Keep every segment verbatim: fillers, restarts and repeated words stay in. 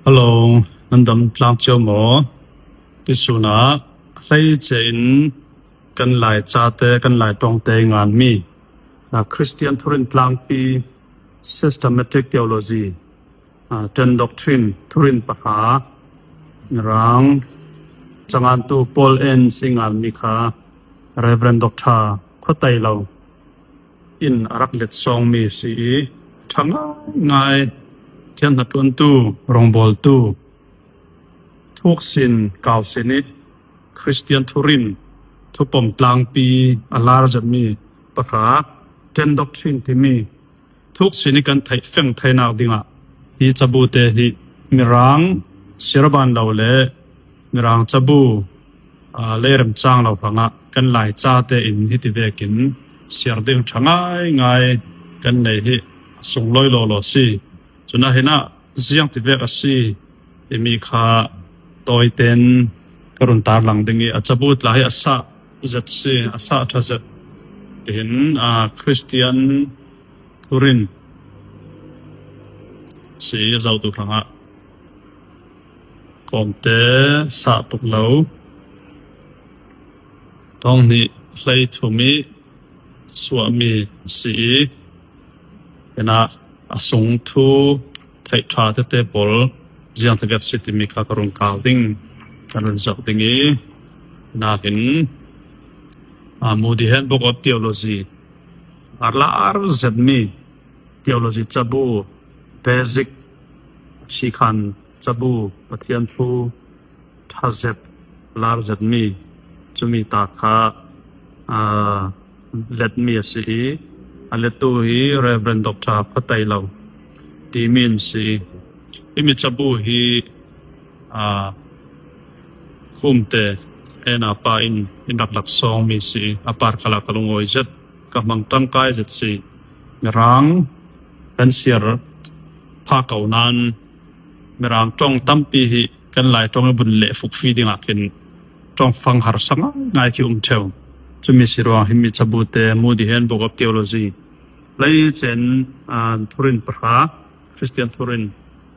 Hello, nan dam tlang cio maw? Ti sunah hleice in kan Lai cate, kan Lai ṭawngte i nganmi, ah, Christian thurin tlangpi, systematic theology, ah, ten doctrine thurin pahra, Mirang cangantu Paul Enns i nganmi kha Reverend Doctor Khuatailo in a rak letsawngmi si i, ṭha ngaingai, thianhnaṭuantu, rawngbawltu, thuksin kausin i Christian thurin thupom tlangpi a lar zetmi pahra, ten doctrine timi thuksin i kan theih feng theinak dingah hi cabute hi Mirang sirban lo le Mirang cabu, aa, leirem cang lo hrangah kan Lai cate in hiti vekin siar ding ṭha ngaingai kan nei hi a sunglawi lawlaw si. Cunah hinah ziang tivek a si timi kha tawiten ka run tarlang ding i, a cabu tla hi a sah zet si, a sah ṭha zet. Tihin, aa, Christian thurin si a zohtu hrangah kawmte sah tuk lo, thawng hnih hleithum i suahmi si i, hinah a sung thu theih ṭha tete pawl ziang tivek si timi kha ka run kal ding, ka run zoh ding i, hinah hin, aa, Moody Handbook of Theology a lar zetmi theology cabu, basic, chikhan cabu, Pathian thu ṭha zet lar zetmi, cumi ta kha, aa, letmi a si i, a lettu hi Reverend Doctor Khuatailo timi an si i, himi cabu hi, aa, Khumte Enn a pa in in rak laksawngmi si i, a par khalah ka lungawi zet, ka hmang ṭangkai zet si. Mirang kan siar phak ko nan Mirang ṭawng tampi hi kan Lai ṭawng i vun leh fukfi dingah khin ṭawngfang harsa ngaingai khi um ṭheu. Cumi si ruang himi cabute Moody Handbook of Theology, hleice in, aa, thurin pahra, Christian thurin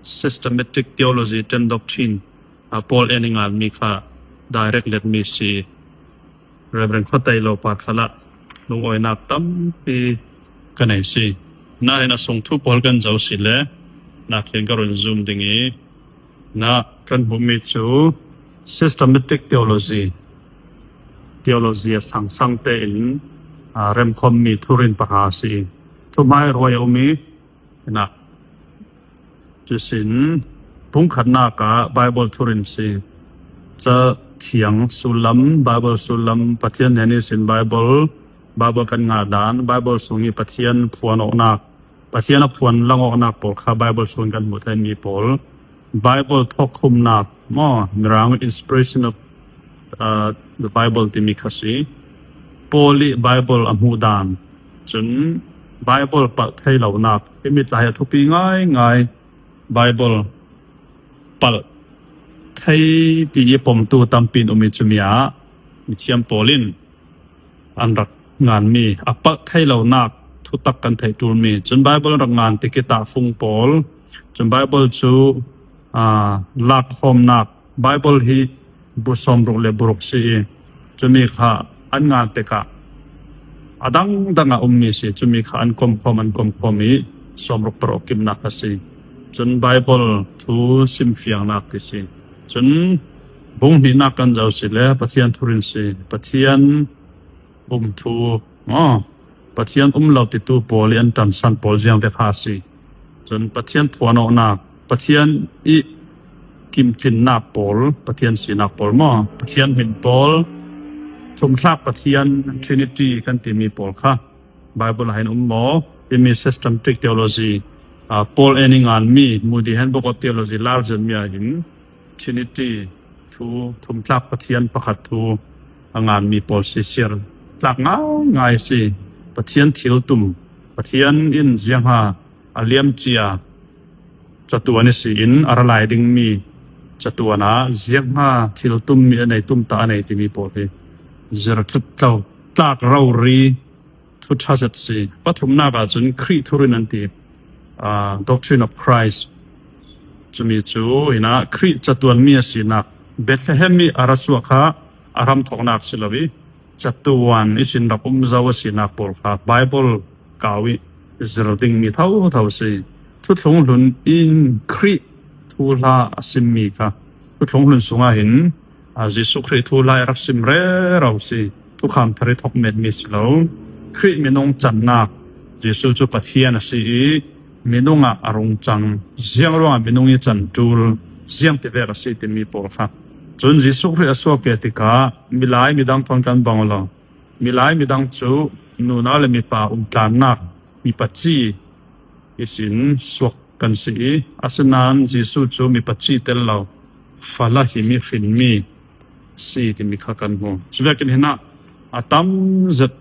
systematic theology, ten doctrine, aa, Paul Enns i nganmi kha direct letmi si. Reverend Khuatailo par khalah lungawinak tampi ka nei si. Nahin a sung thu pawl kan zoh si le, nakhin ka run zum ding i, na kan hmuhmi cu systematic theology, theology a sangsang tein, aa, remkhawmmi thurin pahra si. Thuhmai ruai a um i, hinah, cusin pungkhatnak ah Bible thurin si. Ca thiang sullam, Bible sullam, Pathian hnen ihsin Bible, Bible kan ngah dan, Bible sung i Pathian phuan awknak, Pathian a phuan lang awknak pawl kha Bible sung kan hmuh theimi pawl. Bible thawkkhumnak maw, Mirang inspiration of, uh, the Bible timi kha si. Paul i Bible a hmuh dan, cun Bible palh thei lonak, himi tla hi a thupi ngaingai. Bible palh thei ti i pomtu tampi in um i, cumi ah mithiam pawl in an rak nganmi a palh thei lonak thutak kan theih ṭulmi. Cun Bible an rak ngan tik i tahfung pawl, cun Bible cu, aa, lakhawmnak, Bible hi bu sawmruk le buruk si i, cumi kha an ngan tikah a dangdang ah ummi si. Cumi kha an komkhawm, an komkhawm i sawmruk paruk kimnak kha si. Cun Bible thu simfiangnak ti si. Cun bung hnihnak kan zoh si le Pathian thurin si. Pathian um thu, aw, Pathian um lo titu pawl i an ṭansan pawl ziang vek ha si. Cun Pathian phuan awknak, Pathian i kimtlinnak pawl, Pathian sinak pawl maw, Pathian hmin pawl, thumthlak Pathian, Trinity kan timi pawl kha Bible ah hin um maw? Himi systematic theology, aa, Paul Enns i nganmi, Moody Handbook of Theology lar zetmi ah hin Trinity thu, thumthlak Pathian pakhat thu a nganmi pawl si, siar tlak ngaingai si. Pathian thiltum, Pathian in ziangha a liamcia catuan ihsi in a ra lai dingmi catuan ah ziangha thiltummi a nei, tumtah a nei timi pawl hi zir tlutlo tlak rori thu ṭha zet si. Pathumnak ah cun Khrih thurin an ti, aa, Doctrine of Christ, Cumi cu hinah Khrih catuanmi a sinak, Bethlehem i a ra suak kha a hramthawknak si lo i, catuan ihsin rak um zo a sinak pawl kha Baibal kau i zir dingmi thotho a si. Thuthlung hlun in Khrih thuhla a simmi kha, thuthlung hlun sungah hin, aa, Jesuh Khrih thuhla i rak sim rero si. Thukham thar i thawk metmi si lo. Khrih minung cannak, Jesuh cu Pathian a si i, minung ah a rung cang, ziang ruangah minung i can ṭul, ziang tivek a si timi pawl kha. Cun Jesuh Khrih a suak ke tikah milai midang thawn kan bang lo. Milai midang cu nunau le mipa umtlannak, mipa ci ihsin suak kan si i, asinain Jesuh cu mipa ci tel lo, fala himi hrinmi si timi kha kan hmu. Cuvekin hinah a tam zet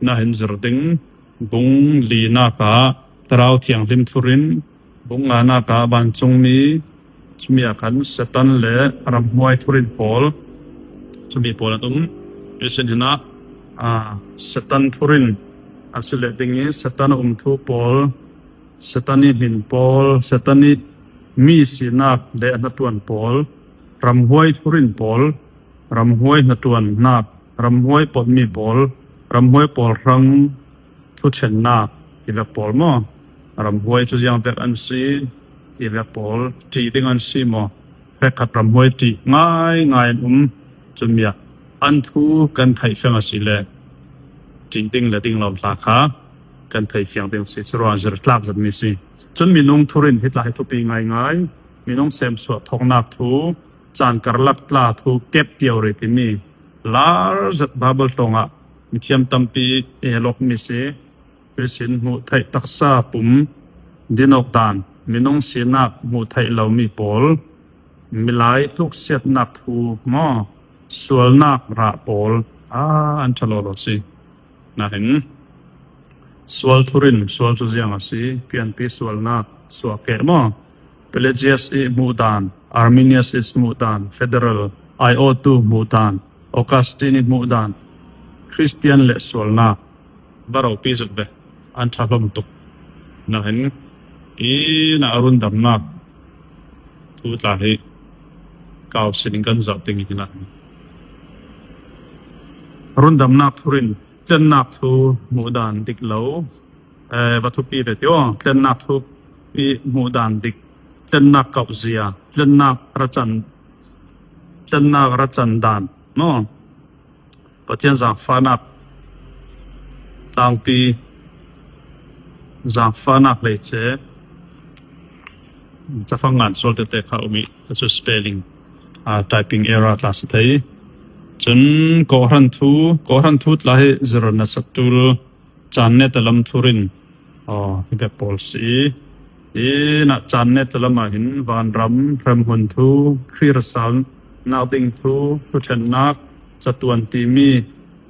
nahin zir ding, bung linak ah Thlarau Thianghlim thurin, bung nganak ah vancungmi, cumi ah khan Satan le ramhuai thurin pawl, cumi pawl an um. Ihsin hinah, aa, Satan thurin a si le ding i Satan a um thu pawl, Satan i hmin pawl, Satan i mi sinak le a hnaṭuan pawl, ramhuai thurin pawl, ramhuai hnaṭuannak, ramhuai pawtmi pawl, ramhuai pawl hrang thuṭhennak, tivek pawl maw? Ramhuai cu ziang vek an si, tivek pawl ṭih ding an si maw? Hrekkhat ramhuai ṭih ngaingai an um. Cumi ah an thu kan theih fiang a si le ṭih ding le ding lo hla kha kan thei fiang ding si, curuangah zir tlak zetmi si. Cun minung thurin hi tla hi thupi ngaingai, minung semsuah thawknak thu, caan karlak tla thu kep tio rih timi lar zet Baibal tlawngah mithiam tampi i lawkmi si. Ihsin hmuh theih taksa pum din awk dan, minung sinak hmuh theih lomi pawl, milai tluksiatnak thu maw, sualnak rah pawl, aa, an ṭha lawlaw si. Nain sual thurin, sual cu ziang a si, pianpi sualnak, suakeh maw, Pelagius i hmuh dan, Arminius i hmuh dan, Federal, Iotu hmuh dan, Augustine i hmuh dan, Christian le sualnak, va ropi zet ve, an ṭha hlawm tuk. Nain, i na a rundamnak thu tla hi kau sin in kan zoh ding hi nain, rundamnak thurin tlennak thu hmuh dan dik lo, eh, va thupi ve tio, tlennak thu i hmuh dan dik, tlennak kauh zia, tlennak ra can, tlennak ra can dan maw? Pathian zaangfahnak tlangpi, zaangfahnak hleice, cafang ngan sual tete kha um i, a cu spelling, aa, typing error tla si thei. Cun kawhhran thu, kawhhran thu tla hi zir na sak ṭul, caan neta lam thurin, aw, hi vek pawl si i, i na caan neta lam ah hin vanram, hremhmun thu, Khrih ra salnak ding thu, thuṭhennak, catuan timi,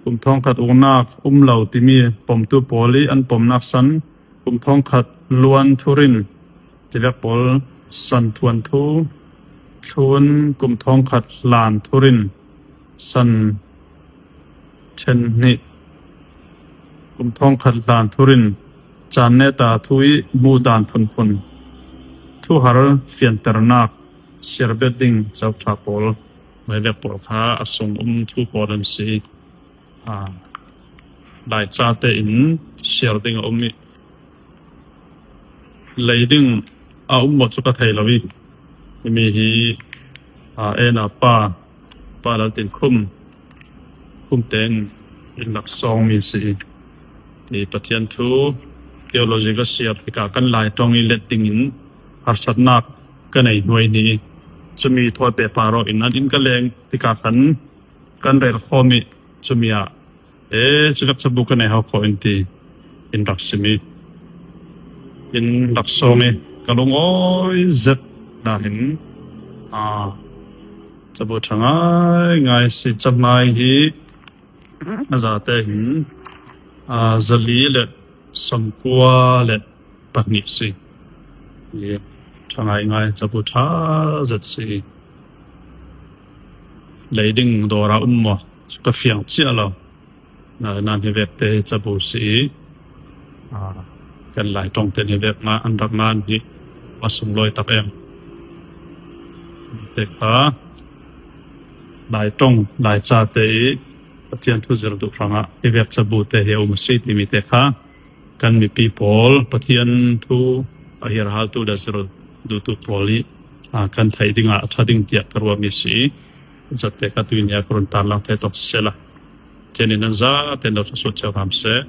kum thawngkhat uknak um lo timi pomtu pawl i an pomnak san, kum thawngkhat luan thurin, tivek pawl san thuan thu, thlun kum thawngkhat hlan thurin, san ṭhen hnih, kum thawngkhat hlan thurin, caan neta thu i hmuh dan phunphun, thuhar fianternak, siarbet ding coṭha pawl, mei vek pawl kha a sung um thu pawl an si. Aa, Laica tein siar ding a um i, lei ding a um maw cu ka thei lo i, mi hi, aa, Ena pa, pa Laltin Khum, Khum tein in laksawngmi si i, i Pathian thu theology ka siar tikah kan Lai ṭawng i let dingin harsatnak ka nei hnuai hnih i, cumi thawi pehpar aw in an in ka leng tikah khan kan rel khawm i, cumi ah, e, cu vek cabu ka nei hau khawh in ti in rak sim i, in rak sawng i, ka lungawi zet nain, aa, cabu ṭha ngaingai si. Cahmai hi a zate hin, aa, zali le sawmkua le pahnih si. I ṭha ngaingai, cabu ṭha zet si. Lei ding dawr a um maw? Cu ka fiang cia lo. Na, nan hi vek te cabu si i, aa, kan Lai ṭawng ten hi vek ngan, an rak ngan hi a sunglawi tak em. te kha, Lai ṭong, Lai ca te i Pathian thu zir duh hrangah hivek cabu te hi a um a si timi te kha kan mipi pawl, Pathian thu a hirhaltu le zir duhtu pawl hi, aa, kan theih dingah a ṭha ding tiah ka ruahmi a si. Zat te kha tuinia ka run tarlang thei tawk siseh la. Cianin nan zate no thluasuah cio hram seh.